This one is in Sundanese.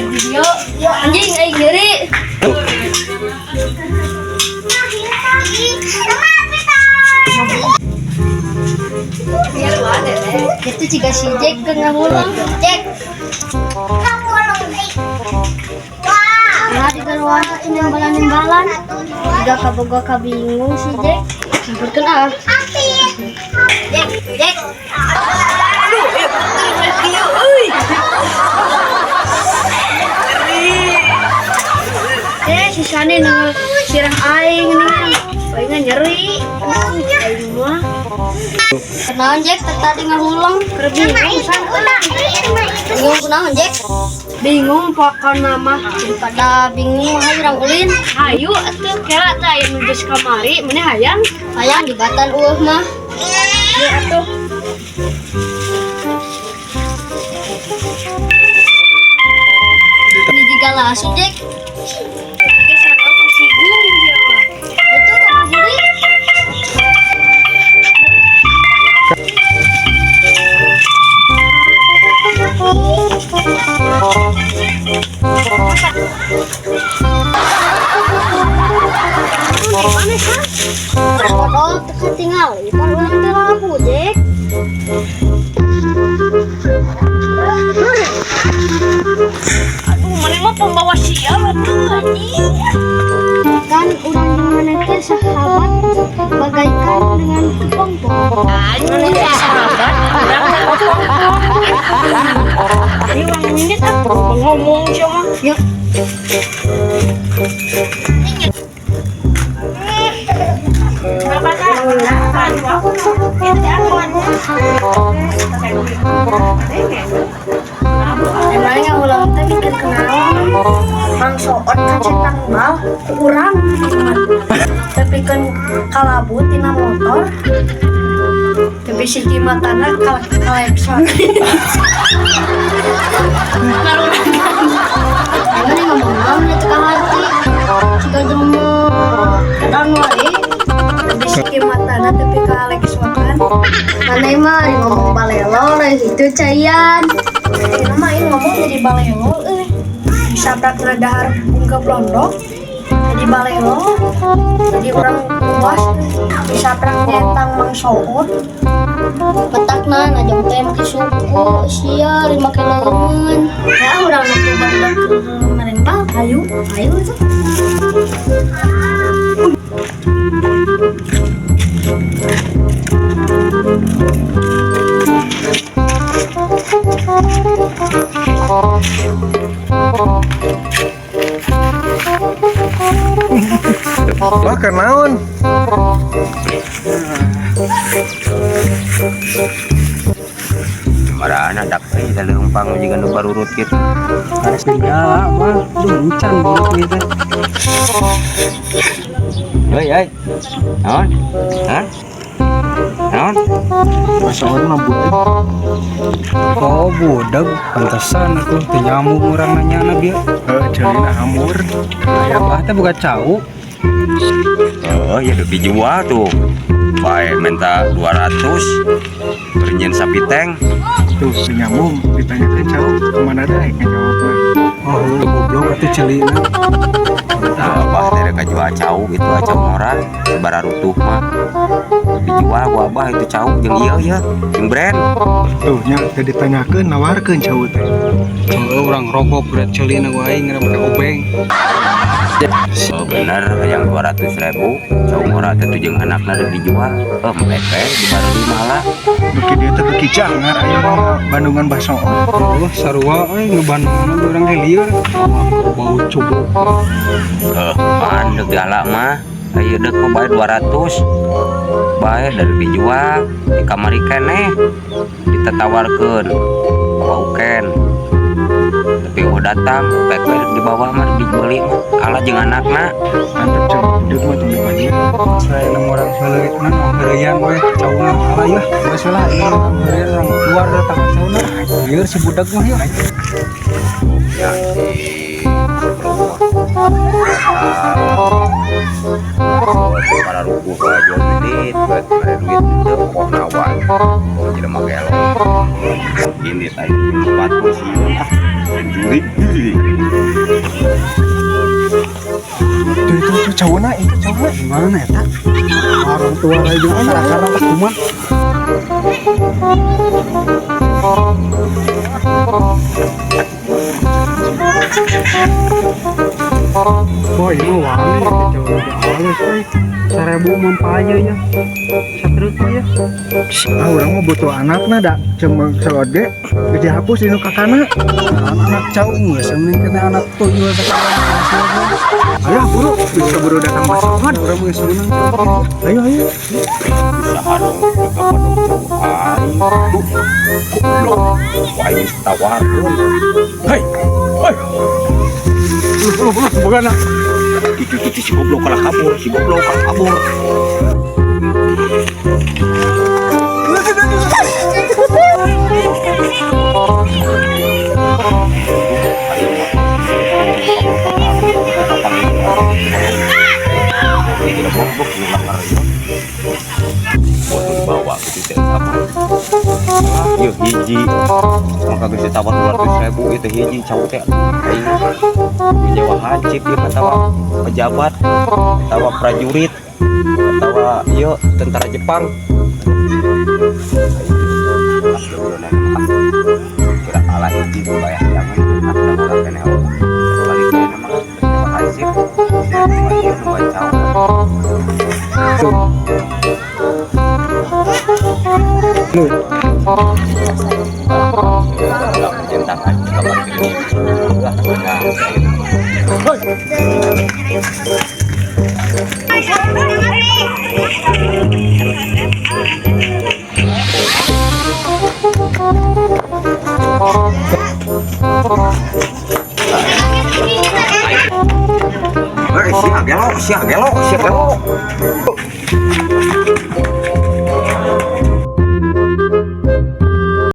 Video anjing aing nyeri. Itu jika si Jack ke ngahuleng Jack. Nah, di keluar nembalan-nembalan. Jika kaboga kabingung si Jack. Samperkeun ah. Jack, Jack. Aduh, betul kieu euy. Eh, si Sani nu sirah aing nih. Aing nyeri. Aduh, aing mah. Kenaon Jack tadi ngahuleng keur bingung san. Bingung kunaon Jack? Bingung pokona mah daripada bingung mah hayu urang ulin. Hayu atuh kela teh aya nu geus kamari maneh hayang. Hayang dibatan eueuh mah. Ieu atuh. Ini juga langsung Jack. Ge sarua kasigung sia mah. Betul Kak Budi. Di mana sah? Kodol teu tinggal, pan urang teh laku Jack. Aduh, maneh mah pembawa sial atuh anjing. Kan urang jeung maneh teh sahabat bagaikan dengan kepompong. Anjing sahabat, urang mah kepompong. Ini urang minit ah, ngomong sia mah. Yuk. Emangnya ulang teh mikir kenaon? Mang soot kacetang bal ku urang. Tapi kan kalabut tina motor. Tapi siki matana kalekson. Emang nih ngomong naon nya teu kaharti. Siga jelema edan wae. Tapi siki matana tapi kaleksokan. Maneh mah ari ngomong balelo lain kitu caian. Ini mah aing ngomong jadi balelo euy. Sabrak dahar ungkep londok. Jadi balelo. Jadi orang puas disabrak nyetang Mang Soot. Petakna najong teh make suku sia ari make leungeun. Ya urang nu barudak merentah. Ayo. Ayo tuh. Wah, kenaon? Marana dak euy da leumpang jiga nu barurut kitu. Ya, mah encan buruk gitu. Heuy euy. Naon? Hah? Naon? Masalah mah budak. Oh, budak pantesan atuh teu nyambung urang nanya na bieu. Heuh, ceulina hamur. Aya bah teh boga cau. Oh, ya udah dijual tuh. Bae minta 200. Bernyen sapi tank. Tuh, teu nyambung ditanyakeun cau kemana daek ngajawab mah. Oh, goblok atuh ceulina. Abah teh rek jual cau gitu, cau ngora sabararutuh mah. Dijual ku abah itu cau jeung ieu ya, jeung brand. Tuh, nya teu ditanyakeun nawarkeun cau teh. Heuh, urang rogok berat ceulina ku aing ngera make obeng. Oh, bener yang 200.000 cau ngora teh tuh jeung anakna rek dijual. Oh, mepek dibareli malah. Beuki dieu teh beuki jangar aya Bandungan Basoon. Oh, sarua euy ngebandungan urang ge lieur. Bau cubuk. Heuh, pan deuk galak mah. Ayo deuk mah bae 200. Bae dari dijual di kamari keneh ditetawarkeun. Wauken. Tapi oh datang, pek we di bawah mah dibeli mah. Ala jeung anakna. Mantep cau budak mah tong dibagi. Selain urang seuleutna heureuyan we cauna ala yeuh. Geus lah ieu. Heureuyan urang keluar datang cauna. Lieur si budak mah yeuh. Ya si para rubuh bae jual duit, duit duit teu pokona wan. Pokona jelema gelo. Ini tadi tempat sieun ah. Jurik. Tuh itu tuh cauna, itu cauna. Mana eta? Orang tua lagi salah kumaha? Wah, ini mah wani ya, jauh lebih halus euy. 1000 mampanya ya. Satruk mah ya. Ah, urang mah butuh anakna da. Cuma celot ge geus dihapus dinu kakana. Anak cau geus mending kena anak tuyul sekarang. Ayo buru, bisa buru datang Mas Ahmad. Urang geus meunang. Ayo ayo. Usaha dong, aing. Goblok. Aing tawarkeun. Hei. Hei. Lu lu lu bukan. Itu si goblok kalah kabur, si goblok kalah kabur. Yuk hiji maka geus ditawar 200.000 itu hiji cau teh aing nyewa hansip ieu katawa pejabat katawa prajurit katawa ieu tentara Jepang. Kira kalah hiji bayar jangan ada keneh balik ke nama nyewa hansip nyewa cau. Hei, sia gelo, sia gelo, sia gelo.